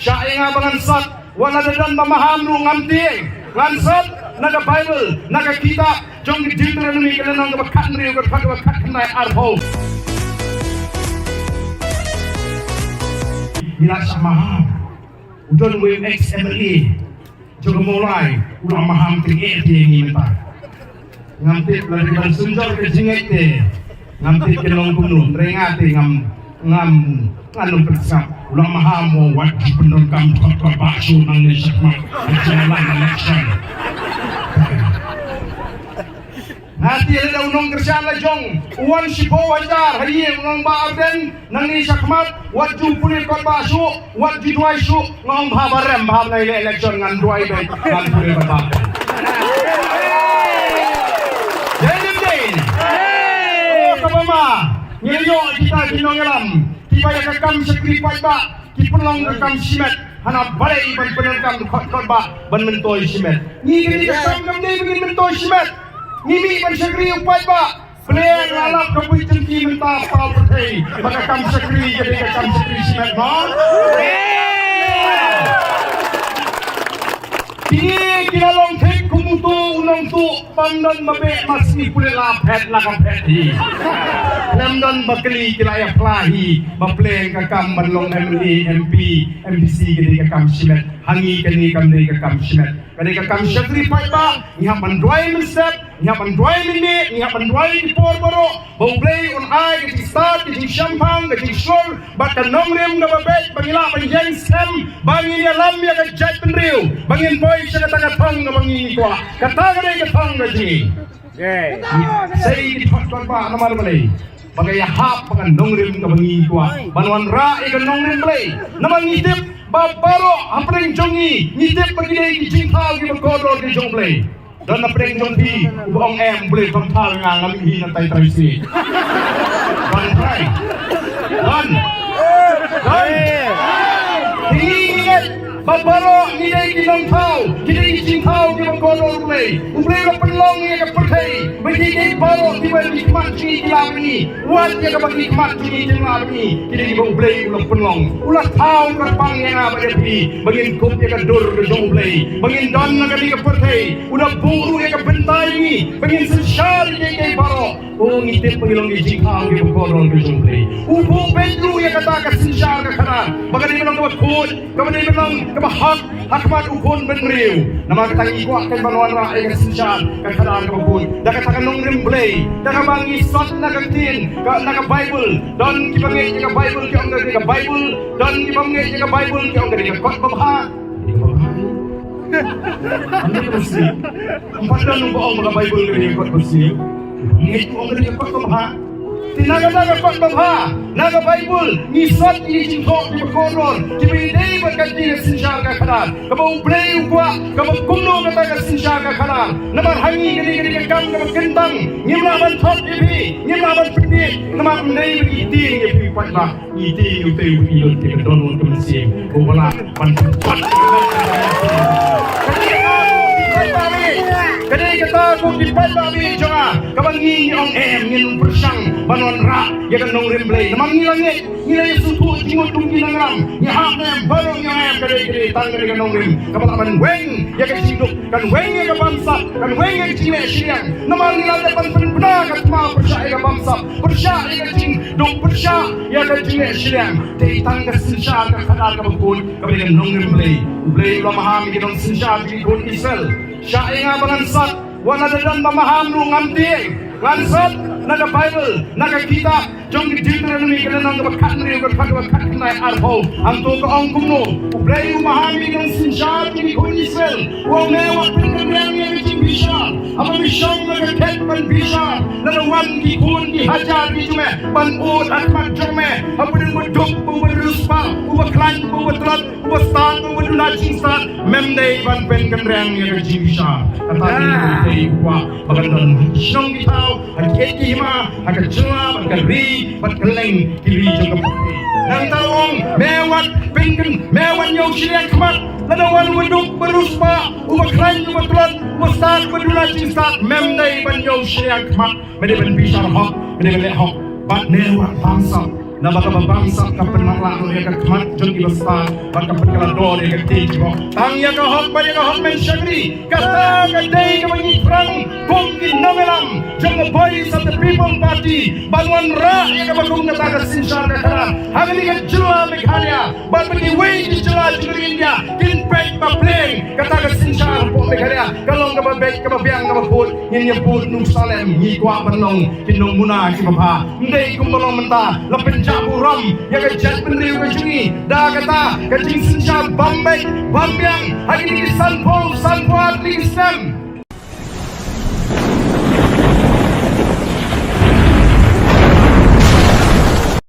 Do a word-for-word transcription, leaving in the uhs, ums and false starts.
Shah ïa nga ba ngan sot, wat la da don ba maham ruh ngam tieng. Ngan sot na ka Baibl, na ka kitab jong ki Deuteronomi ka lynnong kaba khathynriew, ka dkhot kaba khatkhyndai arphew. Ngi la shah maham. U don uwei u ex M L A jong ka Mawlai, u la maham tyngeh te ïa ngi mynta. Ngam tip lada ki ban synjor ka jingngeit te. Ngam tip kin long kumno, hynrei nga te ngam, ngam, ngan ym pynsngap. U la maham mo, wat ju pyndonkam kot kot ba shu nangne shakhmat. Jinglan election. Nga te lada u nongkyrshan la jong, u wan shiphew hajar ha ïing, u nong Bah Ardent, nangne shakhmat, wat ju pule kot ba shu, wat ju duwai shuh, nga ong bha ba rem, bha ba nai leh election ngan duwai beit, ngan pule kot ba. Dei ne ym dei? Oh, kaba ma, ngi ïoh kita ki nongïalam kiba ïa ka kam shakri paidbah ki pynlong ka kam shimet, hana balei ban pynlong kam kot kot ba ban myntoi shimet. Ngi kane ka kam kam dei ba ngin myntoi shimet. Ngi mih ban shakri u paidbah. Blei nga lap ka bui jingki mynta, paw pyrthei, ba ka kam shakri ka dei ka kam shakri shimet mo. Kine ki la long thik kum uto u nongtuh, bym don ba beh, ma sngi pule la phet la ka phet hi. Khlem don ba kylli ki la ïa phla hi ba pleng ka kam ban long M L A, M P, M D C ka dei ka kam shimet. Ha ngi kane kam dei ka kam shimet. Ka dei ka kam shakri paidbah, ngi hap ban duwai mynstep, ngi hap ban duwai mynmiet, ngi hap ban duwai ki por baroh ba U Blei un ai ka jingstad, ka jingshemphang, ka jingshlur bad ka nongrim kaba beit ba ngi lah ban ïeng skhem, ba ngin ïalam ïa ka jaitbynriew, ba ngin poi sha kata ka thong kaba ngi kwah. Kata ka dei ka thong ka jong ngi. Sei ki thot thot ba namar balei? Ba ka ïahap ba ka nongrim kaba ngi kwah ban wanrah ïa ka nongrim Blei. Namar ngi tip ba baroh hapdeng jong ngi, ngi tip ba ki dei ki jingthaw kiba kordor ki jong Blei. Don hapdeng jong phi uba ong em, Blei, pynthor nga, ngam hi na tai trai si. Ban trai. Ban. Ban. Ngi ngi ngi ba baroh ngi dei ki nongthaw, ki dei ki jingthaw kiba kordor U Blei. U Blei u la pynlong ïa ka pyrthei ba ki dei baroh kiba ki khmat jong ngi ki lah ba ngi. Wat ïa kaba ki khmat jong ngi kim lah ba ngi, ki dei kiba U Blei u la pynlong. U la thaw kyrpang ïa nga bad ïa phi ba ngin kup ïa ka dur ka jong U Blei, ba ngin don na kane ka pyrthei. U la buh ruh ïa ka bynta ïa ngi ba ngin synshar ïa kiei kiei baroh. O, ngi tip ba ngi long ki jingthaw kiba kordor ki jong U Blei. U buh beit ruh ïa kata ka synshar ka khadar ba ka dei ban long kaba khuid, kaba dei ban long kaba hok ha khmat u khun bynriew. Namar kata ngi kwah kan ban wanrah ïa ka synshar ka khadar kaba khuid da kata ka nongrim Blei, da kaba ngi sot na ka ktien, ka, na ka Baibl. Don kiba ngeit ïa ka Baibl ki ong ka dei ka Baibl, don kiba ngeit ïa ka Baibl ki ong ka dei ka kot babha. Ym pat don uba ong ba ka Baibl ka dei ka kot ba sniew. Ngeit u ong ka dei ka kot ba bha. Te na kata ka kot ba bha, na ka Baibl ngi sot ïa ki jingthoh kiba kordor kiba ïadei bad ka jingïasynshar ka khadar, kaba U Blei u kwah, kaba kumno kata ka synshar ka khadar. Namar ha ngi ka dei ka dei ka kam kaba kyntang. Ngim lah ban thot ïa phi, ngim lah ban pynbieit, namar ym dei ba ngi tieng ïa phi paidbah. Ngi tieng ïa utei uba ki lut ïa ka dohnud ka mynsiem, uba lah ban pynpot. Ka dei kata ko ki paidbah jong nga, kaba ngi ngi ong em, ngin pyrshang ban wanrah ïa ka nongrim Blei. Namar ngi la ngeit, ngi la ïasngewthuh jingmut kum ki nongïalam, ngi hap ne em, baroh ngi ong em, ka dei, ka dei tang ka dei ka nongrim kaba lah ban weng ïa ka jingduk, kan weng ïa ka bamsap, kan weng ïa ka jingleh shiliang. Namar ngi la dep ban pynbna ka thma pyrshah ïa ka bamsap, pyrshah ïa ka jingduk, pyrshah ïa ka jingleh shiliang. Te tang ka synshar ka khadar kaba khuid, kaba dei ka nongrim Blei. U Blei u la maham ïa ki nongsynshar jong ki khun Israel. Shah ïa nga ba ngan sot, wat la da don ba maham ruh ngam tieng. Ngan sot na ka Baibl, na ka kitab jong ki Deuteronomi ka lynnong kaba khathynriew, ka dkhot kaba khatkhyndai arphew. Hangto ka ong kumno? U Blei u maham ïa ki nongsynshar jong ki khun Israel. U ong, me wat pynkynreng ïa ka jingbishar. Haba me shong ha ka khet ban bishar, lada wan ki khun ki hajar ki jong me ban ud ha khmat jong me, hapdeng uba duk, uba riewspah, uba khlaiñ, uba tlot, uba stad, uba duna jingstad, mem dei ban pynkynreng ïa ka jingbishar. Kata ka dei U Blei u kwah ba kan don ha ki shnong ki thaw, ha ki khet ki hima, ha ka jylla bad ka ri bad kylleng ki ri jong ka pyrthei. Nangta u ong, me wat pynkyn, me wat ñiew shiliang khmat. Lada wan uba duk, uba riewspah, uba khlaiñ, uba tlot, uba stad, uba duna jingstad, mem dei ban ñiew shiliang khmat. Me dei ban bishar hok, me dei ban leh hok. Bad me wat bamsap. Naba kaba bamsap ka pynmatlah ïa ka khmat jong ki bastad bad ka pynkylla dor ïa ka ktien jong. Tang ïa ka hok bad ïa ka hok men shakri, kata ka dei kaba ngi pyrshang kum ki nongïalam jong ka Voice of the People Party ban wanrah ïa kaba kum kata ka synshar ka khadar ha kane ka jylla Meghalaya. Bad ba kiwei ki jylla jong ka India kin peit ba pliang kata ka synshar hapoh Meghalaya ka long kaba beit kaba biang kaba khuid. Ngin ïa bud nongsalem, ngi kwah ban long ki nongmuna kiba bha. Ym dei kumba long mynta, la pynjah burom ïa ka jaitbynriew ka jong ngi da kata ka jingsynshar bym beit bym biang ha kine ki sanphew sanphew ar tylli ki snem.